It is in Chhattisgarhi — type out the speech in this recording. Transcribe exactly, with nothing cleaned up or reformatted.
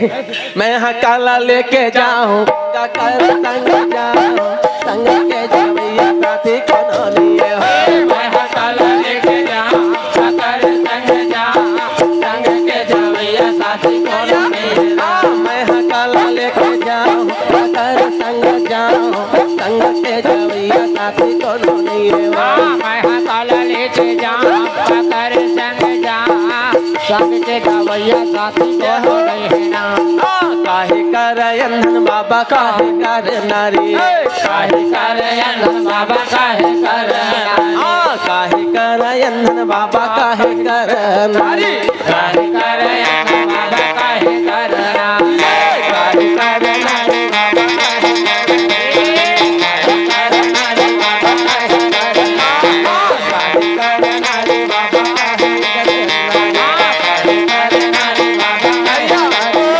मैं हा काला लेके जाहूँ, काकर संग जाहूँ, संग के जवैया साथी कोनो नइये हो। मैं हा काला लेके जाहूँ, काकर संग जाहूँ, संग के जवैया साथी कोनो नइये हो। हाँ, मैं हा काला लेके जाहूँ, काकर संग जाहूँ, संग के जवैया साथी कोनो नइये हो। हाँ, मैं हा काला लेके जाहूँ, काकर संग जाहूँ, संग के जवैया साथी कोनो नइये ना। हाँ, काहे कर अंधन बाबा, काहे कर नारी। काहे कर अंधन बाबा, काहे कर नारी। हाँ, काहे कर अंधन बाबा, काहे कर नारी। काहे कर अंधन बाबा, काहे कर